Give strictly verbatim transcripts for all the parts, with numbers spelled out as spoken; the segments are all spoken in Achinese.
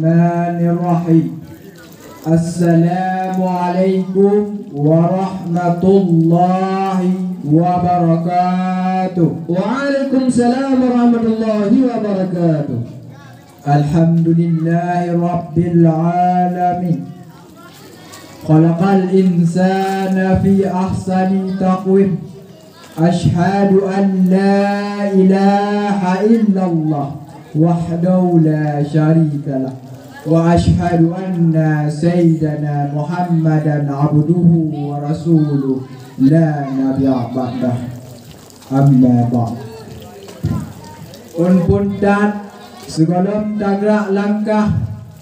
Bismillahirrahmanirrahim. Assalamualaikum warahmatullahi wabarakatuh. Waalaikumsalam warahmatullahi wabarakatuh. Alhamdulillahi rabbil alamin. Khalaqal insana fi ahsani taqwim. Asyhadu an la ilaha illallah wahdahu la syarikalah, wa asyhadu anna sayyidana Muhammadan abduhu wa rasuluh, la nabiyya ba'dah. Amma ba'd. Phon-phon that, sigohlom tagrak langkah,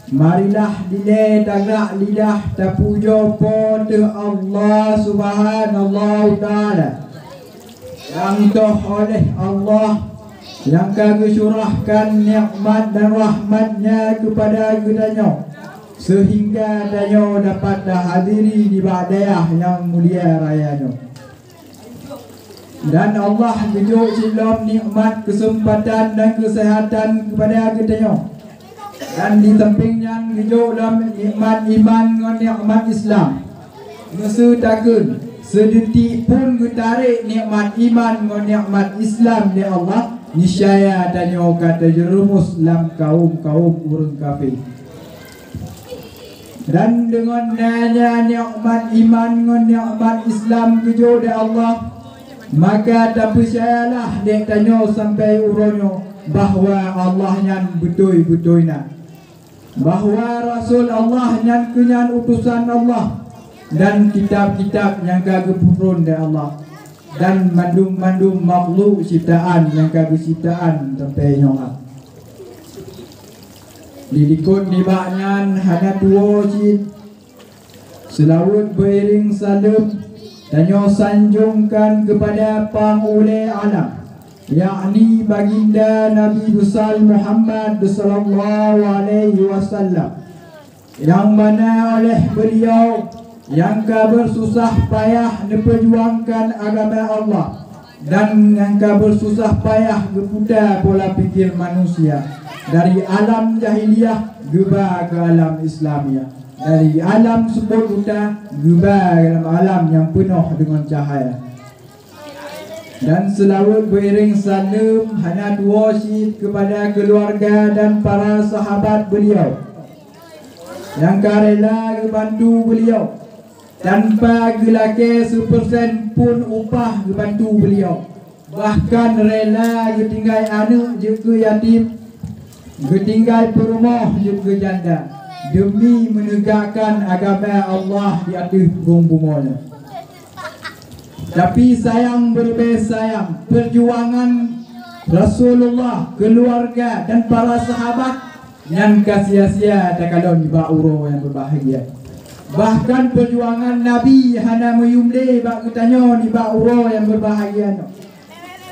marilah dilée tagrak lidah tapujoe Po teu Allah Subhanahu wa Ta'ala. Nyang toh oleh Allah nyang ka geucurahkan nikmat dan rahmat-Nya keupada geutanyoe, seuhingga tanyoe dapat tahadiri nibak dayah nyang mulia raya nyoe. Dan Allah geujok cit lom nikmat keuseumpatan dan keuseuhatan keupada geutanyoe. Dan di sampéng nyan geujok lom nikmat iman ngon nikmat Islam. Meuseutakheun, seudeutik pun geutarek nikmat iman ngon nikmat Islam lé Allah, niscaya tanyoe ka tajeurumus lam kaum-kaum ureuëng kafé. Dan deungon na nyan nikmat iman ngon nikmat Islam geujok lé Allah, maka tapeucayalah lé tanyoe sampai uroe nyoe bahwa Allah nyan beutôi-beutôi na, bahwa Rasul Allah nyan keunyan utosan Allah, dan kitab-kitab nyang ka geupeutrön lé Allah, dan mandum-mandum makhluk ciptaan nyang ka geuciptaan sampai nyoe. Dilikot nibak nyan hana tuwoe cit, seulaweuet beuiréng saleuem tanyoe sanjongkan keupada Pangulée Alam, yakni Baginda Nabi Besar Muhammad sallallahu alaihi wasallam, nyang mana oleh beuliau nyang ka beususah payah neupeujuangkan agama Allah, dan nyang ka beususah payah geuputa pola pikir manusia dari alam jahiliyah geuba keu alam Islamiah, dari alam seupôt buta geuba dalam alam nyang peunoh deungon cahya. Dan seulaweuet beuiréng saleuem hana tuwoe cit keupada keuluwarga dan para sahabat beuliau nyang ka rela geubantu beuliau tanpa geulakée sipeursen pun upah geubantu beuliau, bahkan rela geutinggai aneuëk jeuet keu yatim, geutinggai peurumoh jeuet keu janda, deumi meunegakkan agama Allah di ateueh rhueng bumoe nyoe. Tapi sayang beureubaih sayang, peujuangan Rasulullah, keuluwarga, dan para sahabat nyan ka sia-sia takalon nibak uroe nyang beubahgia. Bahkan peujuangan Nabi hana meuyum lé bak geutanyoe nibak uroe nyang beubahgia nyoe.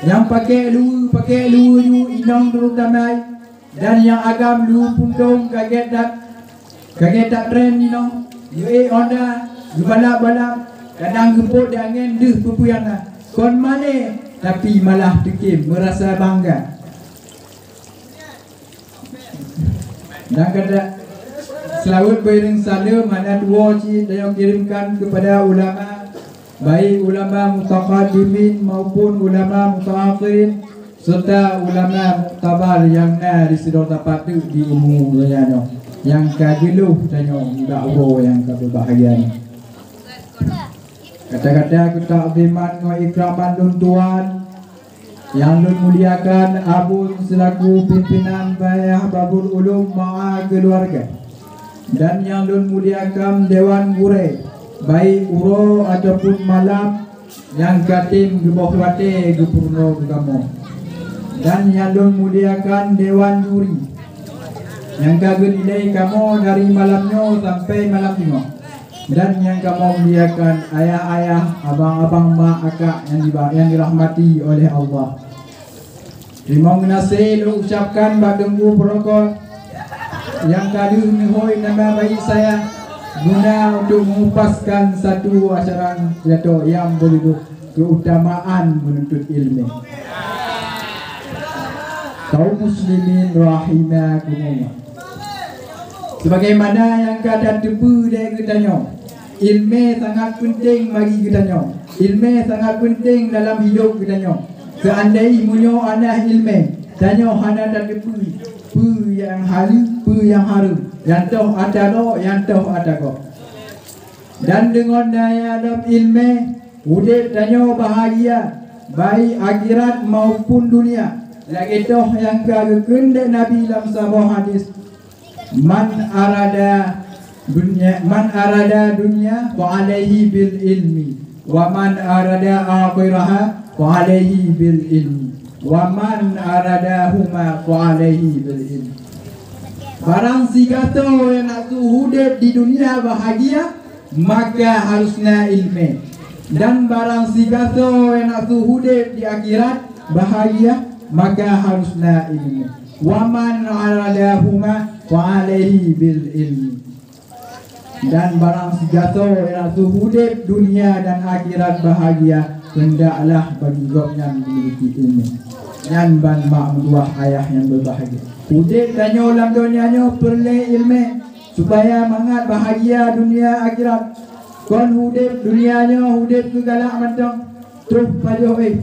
Nyang pakée luweue, pakée luweue ju inong teurutama, dan nyang agam luweue puntông ka gét that, ka gét that tren inong, geuék honda, geubalap-balap, kadang geupot di angén deuh peue-peue nyang na. Kon malée, tapi malah teukiem meurasa bangga. Dan kada seulaweuet beuiréng saleuem hana tuwoe cit tanyoe kirémkan keupada ulama, baik ulama mutaqaddimin maupun ulama mutaakhirin, serta ulama muktabar nyang na di sidroe tapak teuk di umu donya nyoe, nyang ka geulôh tanyoe nibak uroe nyang ka beubahgia nyoe. Kata-kata keutakziman ngon ikraman lôn tuan, nyang lôn muliakan Abon seulaku pimpinan Dayah Babrul Ulum Ma'a Keuluwarga, dan nyang lôn muliakan dewan gurée, baik uroe ataupun malam, nyang ka tem geuboh watée geupeurunoe keu kamoe, dan nyang lôn muliakan dewan juri nyang ka geunilai kamoe dari malam nyoe sampai malam singoh. Dan nyang kamoe muliakan ayah-ayah, abang-abang, mak, akak nyang diba-, nyang dirahmati oleh Allah. Teurimong geunaséh lôn ucapkan bak Teungku Protokol nyang ka lheueh neuhôi nama baik saya guna untuk mengupaskan satu acara pidato nyang beujudul keutamaan menuntut ilmu. Kaum muslimin rahimakumullah. Sebagaimana nyang ka tateupeue lé geutanyoe, iéleumé sangat peunteng bagi geutanyoe. Iéleumé sangat peunteng dalam hidup geutanyoe. Seandai meunyoe hana iéleumé, tanyoe hana tateupeue peue nyang haleue, peue nyang hareuem, nyang toh ata droe, nyang toh ata gob. Dan deungon daya lom iéleumé, udeb tanyoe bahgia, baik akhirat maupun dunia. Lagée toh nyang ka geukheun lé Nabi lam saboh hadis, "Man arada dunya, man arada dunya fa alaihi bil ilmi, wa man arada akhiraha fa alaihi bil ilmi, wa man arada huma fa alaihi bil ilmi." Barang sigasoe nyang nakeuh udeb di dunia bahgia, maka harus na iéleumé. Dan barang sigasoe nyang nakeuh udeb di akhirat bahgia, maka harus na iéleumé. Wa man aradahuma fa alaihi bil ilmi. Dan barang sigasoe nyang nakeuh udeb dunia dan akhirat bahgia, hendaklah bagi gobnyan memiliki iéleumé. Nyan ban mak meutuwah ayah nyang beubahgia. Udeb tanyoe lam donya nyoe peureulée iéleumé. Supaya mangat bahgia dunia akhirat. Kon udeb dunia nyoe udeb keu galak mantong, toh pajoh éh.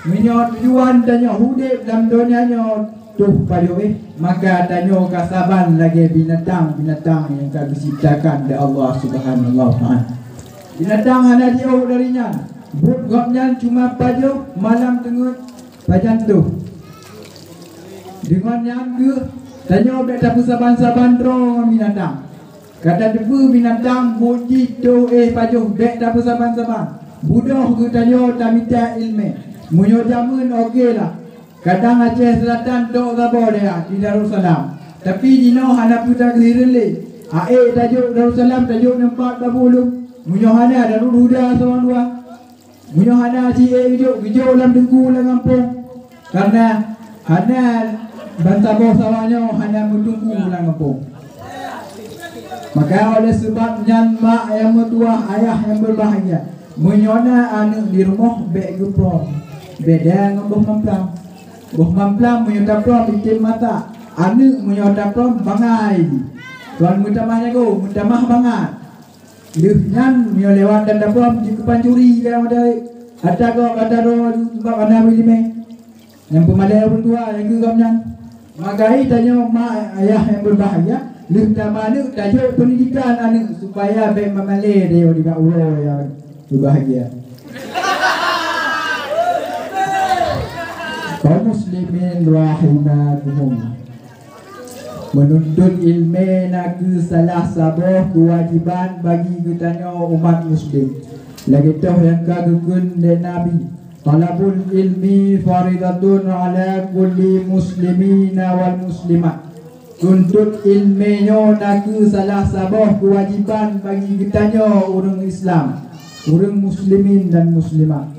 Meunyoe tujuan tanyoe udeb lam donya nyoe toh pajoh éh, maka tanyoe ka saban lagée binatang-binatang nyang ka geuciptakan lé Allah Subhanahu wa Taala. Binatang hana jiôh dari nyan, buet gobnyan cuma pajoh malam teungeut pajan toh. Deungon nyan kheueh tanyoe bék tapeusaban-saban droe ngon binatang. Ka tateupeue binatang buet jih toh éh pajoh bék tapeusaban-saban. Beudôh geutanyoe tamita iéleumé. Meunyoe jamén oke lah. Kadang Aceh Selatan dok saboh dayah di Darussalam. Tapi jinoe hana peue takeuhireuen lé. Aé tajok Darussalam tajok nyan pat babulong. Meunyoe hana Darul Huda sawan dua. Meunyoe hana ci ék geujok, geujok lam teungku lam gampông. Kareuna hana bansaboh sawa nyoe hana meuteungku lam gampông. Maka oleh seubab nyan mak nyang meutuwah, ayah nyang beubahgia, meunyoe na aneuëk di rumoh bék geuprom, beda ngon boh mamplam. Boh mamplam meunyoe taprom item mata, aneuëk meunyoe taprom bangai. Tuan meutamah nyago, meutamah bangat. Lheueh nyan meunyoe lewat dan dapom jikeupancuri lam até ata gob ata droe sabab hana meuiéleumé. Nyang peumalée ureuëng tuha nyang keu gobnyan. Maka hai tanyoe mak ayah nyang beubahgia, lheueh tamanök tajok peundidikan aneuëk supaya bék mamalée tanyoe nibak uroe nyang beubahgia. Kaum muslimin rahimakumullah. Meununtut iéleumé nakeuh salah saboh keuwajéban bagi geutanyoe umat muslim. Lagée toh nyang ka geukheun lé Nabi, "Thalabul ilmi faridatun ala kulli muslimina wal muslimat." Tuntot iéleumé nyoe nakeuh salah saboh keuwajéban bagi geutanyoe ureuëng Islam, ureuëng muslimin dan muslimat.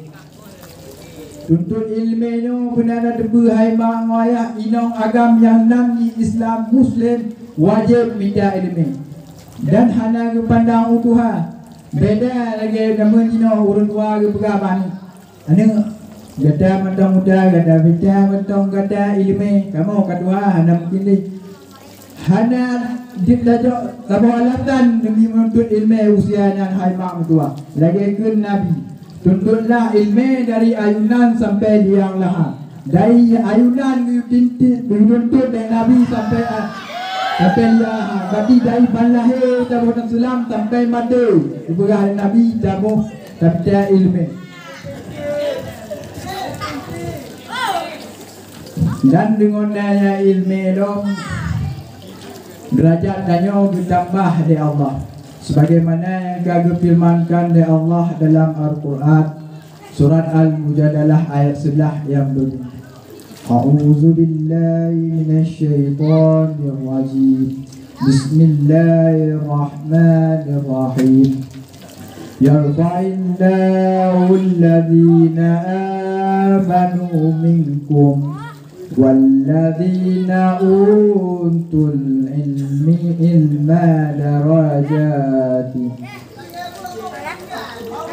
Tuntot iéleumé nyoe beuna na teupeu hai mak ngon ayah inong agam nyang nan di Islam Muslim wajéb mita iéleumé dan hana geupandang u tuha. Beda lagée jameun jinoe ureuëng tuha geupeugah bak aneuëk, "Aneuëk, gata mantong muda, gata mita mantong gata iéleumé, kamoe ka tuha hana mungken lé." Hana jeuet tajok saboh alasan demi meununtut iéleumé usia nyan hai mak meutuwah. Lagée kheun Nabi, "Tuntutlah iéleumé dari ayunan sampai liang laha." Dari ayunan geutintit, geununtut lé Nabi sampai a-, sampai liang laha. Berarti dari ban lahé taboh dalam Islam sampai maté, geupeugah lé Nabi taboh tabita iéleumé. Dan deungon daya iéleumé lom, deurajat tanyoe geutambah lé Allah, sebagaimana nyang ka geufeureumankan lé Allah dalam Al-Qur'an, surat Al-Mujadalah ayat sebelas nyang beubunyi, "A'udzubillahi minasyaitonirrajim. Bismillahirrahmanirrahim. Yarfa'illahu alladhina amanu minkum walladhina utul ilmi, ilma darajati."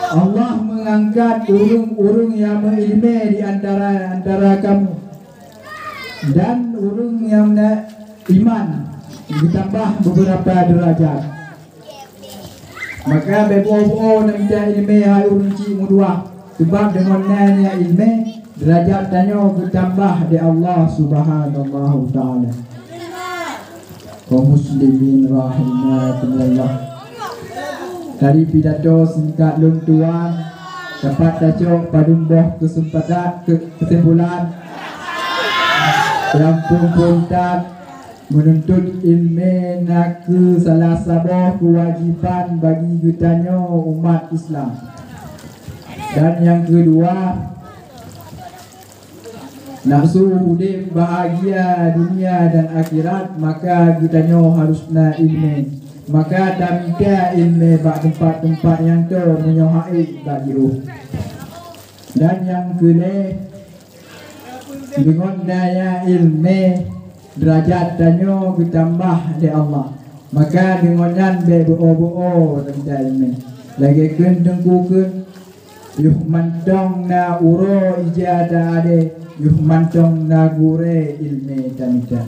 Allah meungangkat ureuëng-ureuëng nyang meuiéleumé di antara, antara kamu. Dan ureuëng nyang na iman, geutambah beberapa derajat. Maka beuo-beuo na mita ileumé hai ureuëng chik meudua, sabab deungon na ileumé, derajat tanyoe geutambah di Allah Subhanahu wa Taala. Kaum muslimin rahimakumullah. Dari pidato singkat lôn tuan, dapat tacok padum boh keuseumpatan, ke-, keusimpulan. Nyang phon-phon that, meununtut ileumé nakeuh salah saboh keuwajiban bagi geutanyoe umat Islam. Dan nyang keudua, nafeusu udeb bahagia dunia dan akhirat, maka geutanyoe harôh na ileumé. Maka tamita ileumé bak teumpat-teumpat nyang toe meunyoe haiek bak jiôh. Dan nyang keulhée, deungon na ileumé, derajat tanyoe geutambah lé Allah. Maka deungon nyan bék beuo-beuo tamita ileumé. Lagée kheun teungku kheun, yoh mantong na uroe ija ta-adé, yoh mantong na gurée ileumé tamita.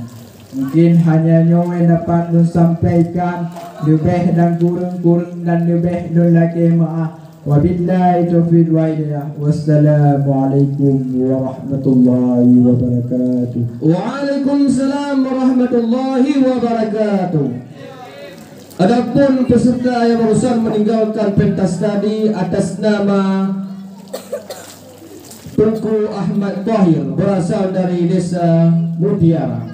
Mungkin hanya nyoe dapat lôn sampaikan, leubeh dan kureueng-kureueng dan leubeh lôn lakée meuáh. Wabillahi taufiq wal hidayah. Wassalamualaikum warahmatullahi wabarakatuh. Waalaikumsalam warahmatullahi wabarakatuh. Adapun peserta yang barusan meninggalkan pentas tadi atas nama Teungku Ahmad Tahir, berasal dari Desa Mutiara.